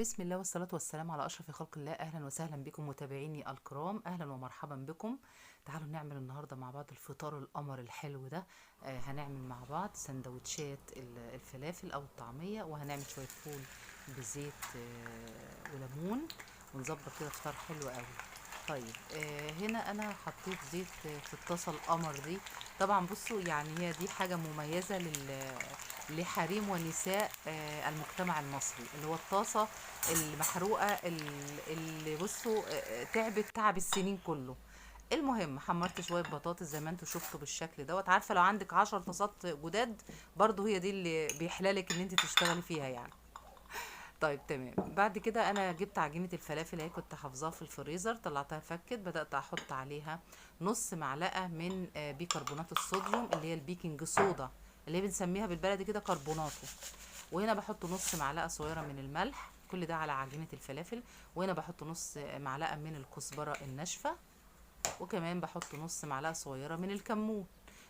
بسم الله والصلاة والسلام على أشرف خلق الله. أهلا وسهلا بكم متابعيني الكرام، أهلا ومرحبا بكم. تعالوا نعمل النهاردة مع بعض الفطار القمر الحلو ده. هنعمل مع بعض سندوتشات الفلافل أو الطعمية، وهنعمل شوية فول بزيت وليمون، ونظبط كده فطار حلو قوي. طيب هنا أنا حطيت زيت في الطاسة القمر دي. طبعا بصوا، يعني هي دي حاجة مميزة لحريم ونساء المجتمع المصري، اللي هو الطاسة المحروقة اللي بصوا تعبت تعب السنين كله. المهم حمرت شوية بطاطس زي ما انتوا شفتوا بالشكل دوت. عارفة لو عندك 10 طاسات جداد برضو هي دي اللي بيحلالك ان انت تشتغلي فيها يعني. طيب تمام. بعد كده انا جبت عجينة الفلافل اهي، كنت حافظاها في الفريزر، طلعتها فكت، بدأت احط عليها نص معلقة من بيكربونات الصوديوم اللي هي ال baking soda، اللي هي بنسميها بالبلدي كده كربوناتو. وهنا بحط نص معلقة صغيرة من الملح، كل ده على عجينة الفلافل. وهنا بحط نص معلقة من الكزبرة الناشفة، وكمان بحط نص معلقة صغيرة من الكمون.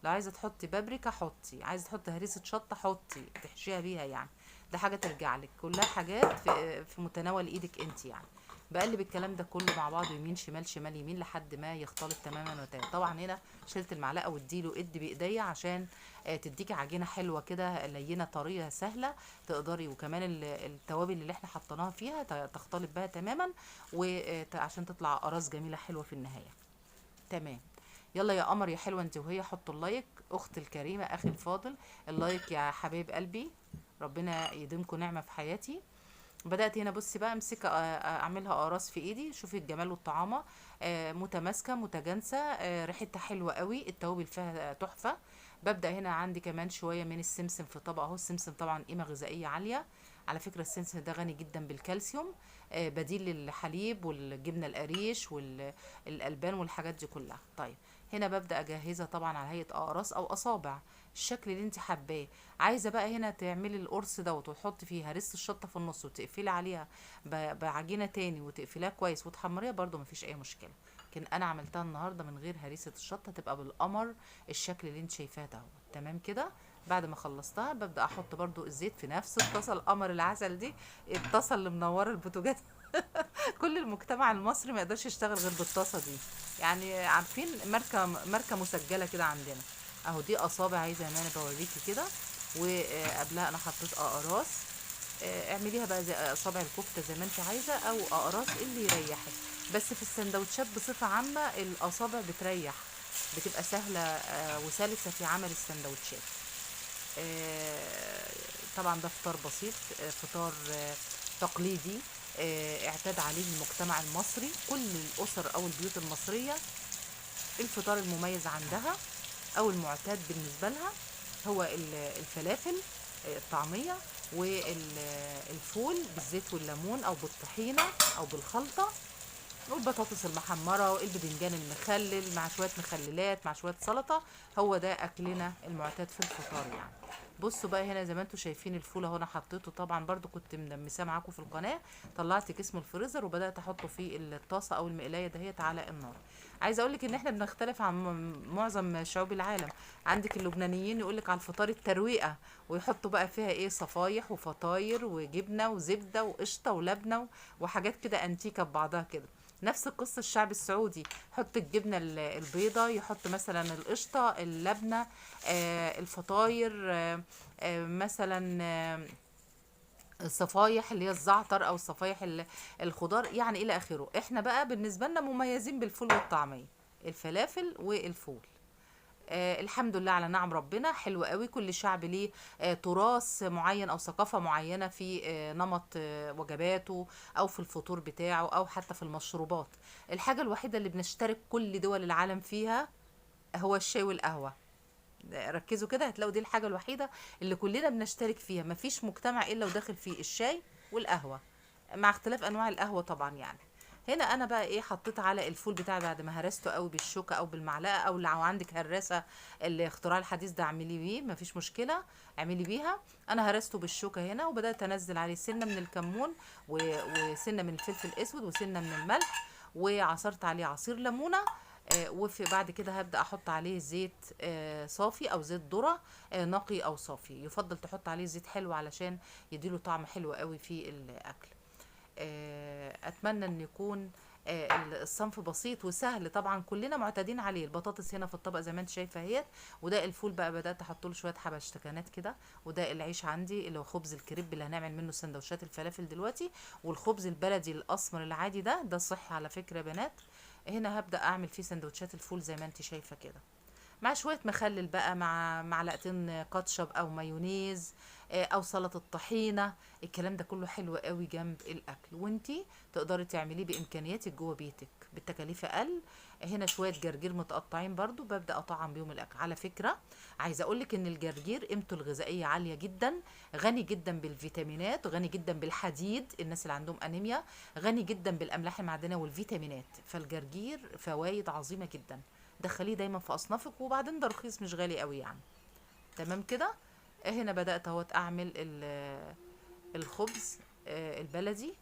لو عايزة تحطي بابريكا حطي، عايزة تحطي هريسة شطة حطي، تحشيها بيها يعني، ده حاجة ترجع لك، كلها حاجات في متناول ايدك انت يعني. بقلب الكلام ده كله مع بعضه يمين شمال شمال يمين لحد ما يختلط تماما وتماما. طبعا هنا شلت المعلقة واديله ادي بايديا عشان تديكي عجينه حلوة كده، لينه طرية سهلة تقدري، وكمان التوابل اللي احنا حطيناها فيها تختلط بها تماما، وعشان تطلع قراص جميلة حلوة في النهاية. تمام. يلا يا قمر يا حلوة انت وهي، حطوا ال like. اختي الكريمة اخي الفاضل، ال like يا حبايب قلبي، ربنا يديمكم نعمه في حياتي. بدات هنا بصي بقى امسك اعملها اقراص في ايدي، شوفي الجمال والطعامه، متماسكة متجانسة، ريحتها حلوة قوي، التوابل فيها تحفة. ببدا هنا عندي كمان شوية من السمسم في طبق اهو. السمسم طبعا قيمة غذائية عالية على فكرة، السمسم ده غني جدا بالكالسيوم، بديل للحليب والجبنه القريش والالبان والحاجات دي كلها. طيب هنا ببدا اجهزها طبعا على هيئة اقراص او اصابع، الشكل اللي انت حباه. عايزه بقى هنا تعملي القرص دوت وتحطي فيه هرسه الشطه في النص وتقفلي عليها بعجينه تاني وتقفليها كويس وتحمريها، برده مفيش اي مشكلة. لكن انا عملتها النهارده من غير هريسه الشطه، تبقى بالقمر الشكل اللي انت شايفاه دوت. تمام كده. بعد ما خلصتها ببدا احط برده الزيت في نفس الطاسه القمر العسل دي، الطاسه اللي منورة البوتاجاز. كل المجتمع المصري ما يقدرش يشتغل غير بالطاسه دي، يعني عارفين ماركة مسجله كده عندنا اهو. دي اصابع اهي زي ما انا بوريكي كده، وقبلها انا حطيت اقراص. اعمليها بقى زي اصابع الكفتة زي ما انت عايزه، او اقراص اللي يريحك. بس في السندوتشات بصفة عامة الاصابع بتريح، بتبقى سهلة وسلسه في عمل السندوتشات. طبعا ده فطار بسيط، فطار تقليدي، اعتاد عليه المجتمع المصري، كل الاسر او البيوت المصرية الفطار المميز عندها او المعتاد بالنسبة لها هو الفلافل، الطعمية والفول بالزيت والليمون او بالطحينه او بالخلطه، والبطاطس المحمره والبدنجان المخلل مع شوية مخللات مع شوية سلطة. هو ده اكلنا المعتاد في الفطار يعني. بصوا بقى هنا زي ما انتم شايفين الفول اهو، انا حطيته طبعا برده كنت مدمساه معاكم في القناة، طلعت كيس من الفريزر وبدات احطه في الطاسه او المقلايه دهيت على النار. عايزه اقول لك ان احنا بنختلف عن معظم شعوب العالم. عندك اللبنانيين يقول لك على الفطار الترويقه، ويحطوا بقى فيها ايه، صفايح وفطاير وجبنه وزبده وقشطه ولبنة وحاجات كده انتيكه ببعضها كده. نفس القصة الشعب السعودي، يحط الجبنة البيضة، يحط مثلا القشطه، اللبنة، الفطاير، مثلا، الصفايح اللي هي الزعتر او الصفايح الخضار يعني الى اخره. احنا بقى بالنسبة لنا مميزين بالفول والطعميه، الفلافل والفول. الحمد لله على نعم ربنا، حلو قوي. كل شعب ليه تراث معين او ثقافة معينة في نمط وجباته او في الفطور بتاعه او حتى في المشروبات. الحاجة الوحيدة اللي بنشترك كل دول العالم فيها هو الشاي والقهوة. ركزوا كده هتلاقوا دي الحاجة الوحيدة اللي كلنا بنشترك فيها، مفيش مجتمع الا وداخل فيه الشاي والقهوة، مع اختلاف انواع القهوة طبعا يعني. هنا انا بقى ايه، حطيت على الفول بتاعي بعد ما هرسته قوي بالشوكة او بالمعلقه، او لو عندك هراسه الاختراع الحديث ده اعملي بيه مفيش مشكلة، اعملي بيها. انا هرسته بالشوكة هنا وبدات انزل عليه سنة من الكمون وسنة من الفلفل الاسود وسنة من الملح، وعصرت عليه عصير ليمونه، وفي بعد كده هبدأ احط عليه زيت صافي او زيت ذرة، نقي او صافي. يفضل تحط عليه زيت حلو علشان يديله طعم حلو قوي في الاكل. اتمنى ان يكون الصنف بسيط وسهل، طبعا كلنا معتادين عليه. البطاطس هنا في الطبق زي ما انت شايفه اهيت، وده الفول بقى بدات احط له شوية حبشتكنات كده، وده العيش عندي اللي هو خبز الكريب اللي هنعمل منه سندوتشات الفلافل دلوقتي، والخبز البلدي الاسمر العادي ده، ده صحي على فكرة يا بنات. هنا هبدا اعمل فيه سندوتشات الفول زي ما انت شايفه كده، مع شوية مخلل بقى، مع معلقتين كاتشب او مايونيز، او سلطة طحينه. الكلام ده كله حلو قوي جنب الاكل، وانتي تقدري تعمليه بامكانياتك جوه بيتك بالتكاليف اقل. هنا شوية جرجير متقطعين برضو ببدا اطعم بيهم الاكل. على فكرة عايزه اقولك ان الجرجير قيمته الغذائية عالية جدا، غني جدا بالفيتامينات، غني جدا بالحديد الناس اللي عندهم انيميا، غني جدا بالاملاح المعدنية والفيتامينات. فالجرجير فوايد عظيمة جدا، دخليه دايما في اصنافك، وبعدين ده رخيص مش غالي قوي يعني. تمام كده. هنا بدات اهوت اعمل الخبز البلدي،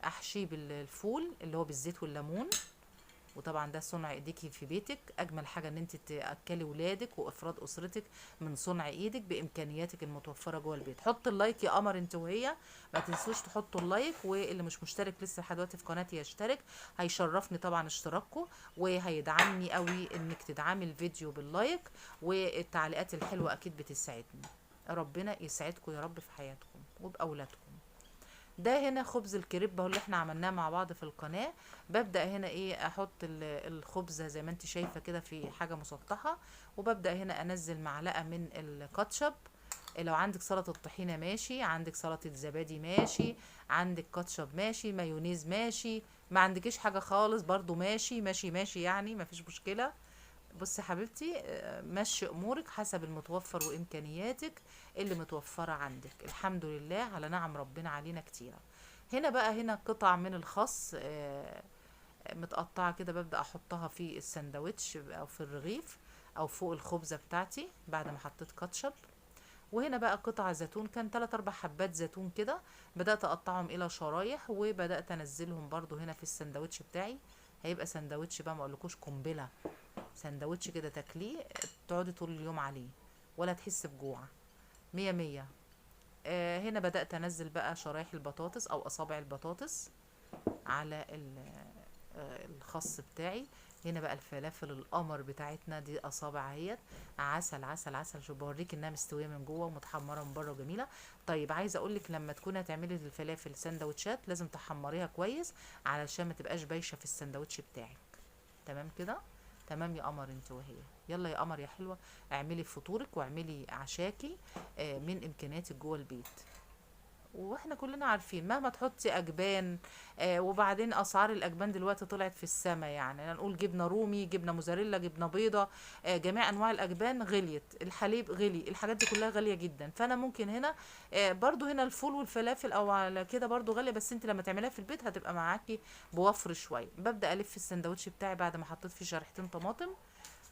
احشيه بالفول اللي هو بالزيت والليمون، وطبعا ده صنع ايديكي في بيتك. اجمل حاجة ان انت تاكلي ولادك وافراد اسرتك من صنع ايدك بامكانياتك المتوفرة جوه البيت. حط ال like يا قمر انت وهي، ما تنسوش تحطوا ال like، واللي مش مشترك لسه لحد دلوقتي في قناتي يشترك، هيشرفني طبعا اشتراككم وهيدعمني قوي انك تدعمي الفيديو بال like، والتعليقات الحلوة اكيد بتسعدني. ربنا يسعدكم يا رب في حياتكم وباولادكم. ده هنا خبز الكريب اهو اللي احنا عملناه مع بعض في القناة. ببدأ هنا ايه احط الخبزة زي ما انت شايفة كده في حاجة مسطحة، وببدأ هنا انزل معلقة من الكاتشب. لو عندك سلطة طحينة ماشي، عندك سلطة زبادي ماشي، عندك كاتشب ماشي، مايونيز ماشي، ما عندكيش حاجة خالص برضو ماشي ماشي ماشي، يعني ما فيش مشكلة. بصي حبيبتي، مشي امورك حسب المتوفر وامكانياتك اللي متوفرة عندك. الحمد لله على نعم ربنا علينا كتيرة. هنا بقى هنا قطع من الخس، متقطعه كده، ببدا احطها في السندوتش او في الرغيف او فوق الخبزة بتاعتي بعد ما حطيت كاتشب. وهنا بقى قطع زيتون، كان 3-4 حبات زيتون كده، بدات اقطعهم الى شرايح وبدات انزلهم برضو هنا في السندوتش بتاعي. هيبقى سندوتش بقى ما اقولكوش قنبلة، سندوتش كده تاكليه تقعدي طول اليوم عليه ولا تحس بجوع، مية مية. هنا بدأت أنزل بقى شرايح البطاطس أو أصابع البطاطس على الخس بتاعي. هنا بقى الفلافل القمر بتاعتنا دي أصابع اهيت، عسل عسل عسل. شوف بوريك إنها مستوية من جوه ومتحمرة من بره وجميلة. طيب عايزة أقولك لما تكوني هتعملي الفلافل سندوتشات لازم تحمريها كويس علشان ما تبقاش بايشة في السندوتش بتاعك. تمام كده؟ تمام يا قمر انت وهي. يلا يا قمر يا حلوة، اعملي فطورك واعملي عشاكي من امكانياتك جوه البيت. واحنا كلنا عارفين مهما تحطي اجبان، وبعدين اسعار الاجبان دلوقتي طلعت في السما، يعني انا نقول جبنه رومي، جبنه موزاريلا، جبنه بيضة، جميع انواع الاجبان غليت، الحليب غلي، الحاجات دي كلها غالية جدا. فانا ممكن هنا برضو هنا الفول والفلافل او على كده برضو غالية، بس انت لما تعمليها في البيت هتبقى معاكي بوفر شوية. ببدا الف السندوتش بتاعي بعد ما حطيت فيه شريحتين طماطم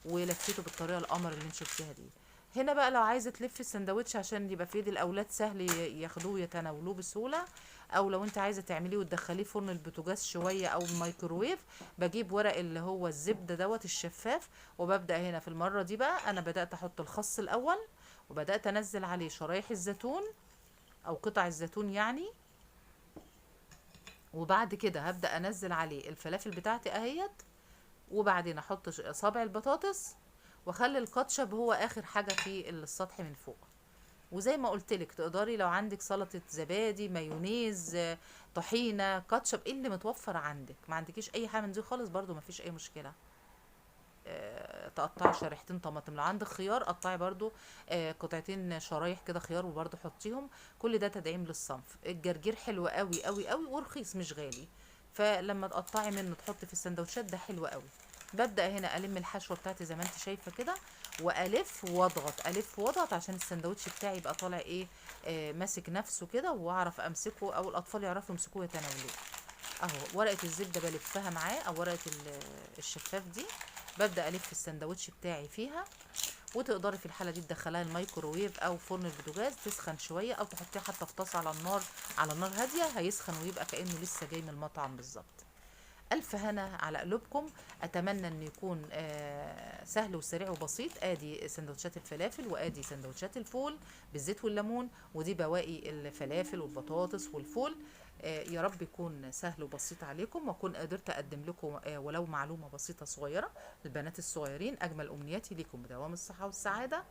ولفيته بالطريقة القمر اللي انت شفتيها دي. هنا بقى لو عايزه تلفي السندوتش عشان يبقى في ايد الاولاد سهل ياخدوه ويتناولوه بسهولة، او لو انت عايزه تعمليه وتدخليه فرن البوتاجاز شوية او الميكروويف، بجيب ورق اللي هو الزبدة دوت الشفاف، وببدا هنا في المرة دي بقى انا بدات احط الخس الاول، وبدات انزل عليه شرايح الزيتون او قطع الزيتون يعني، وبعد كده هبدا انزل عليه الفلافل بتاعتي اهيت، وبعدين احط اصابع البطاطس، واخلي الكاتشب هو اخر حاجة في السطح من فوق. وزي ما قلت لك تقدري لو عندك سلطة زبادي، مايونيز، طحينه، كاتشب، ايه اللي متوفر عندك. ما عندكيش اي حاجة من دي خالص برضو ما فيش اي مشكلة. تقطعي شريحتين طماطم، لو عندك خيار قطعي برضو، قطعتين شرايح كده خيار وبرضو حطيهم. كل ده تدعيم للصنف. الجرجير حلو قوي قوي قوي ورخيص مش غالي، فلما تقطعي منه تحطي في السندوتشات ده حلو قوي. ببدأ هنا ألم الحشوة بتاعتي زي ما انت شايفة كده، وألف وأضغط، ألف وأضغط عشان السندوتش بتاعي يبقى طالع إيه، ماسك نفسه كده، وأعرف أمسكه أو الأطفال يعرفوا يمسكوه ويتناولوه. أهو ورقة الزبدة بلفها معاه، أو ورقة الشفاف دي، ببدأ ألف السندوتش بتاعي فيها. وتقدري في الحالة دي تدخليها الميكروويف أو فرن البوتاجاز تسخن شوية، أو تحطيها حتى في طاسة على النار، على نار هادية، هيسخن ويبقى كأنه لسه جاي من المطعم بالظبط. ألف هنا على قلوبكم. أتمنى أن يكون سهل وسريع وبسيط. آدي سندوتشات الفلافل، وآدي سندوتشات الفول بالزيت والليمون، ودي بواقي الفلافل والبطاطس والفول. يا رب يكون سهل وبسيط عليكم، واكون قدرت اقدم لكم ولو معلومة بسيطة صغيرة للبنات الصغيرين. اجمل امنياتي ليكم بدوام الصحة والسعادة.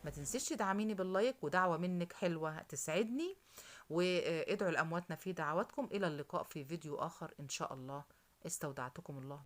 ما تنسيش تدعميني بال like، ودعوة منك حلوة تسعدني، وادعوا لامواتنا في دعواتكم. الى اللقاء في فيديو اخر ان شاء الله. استودعتكم الله.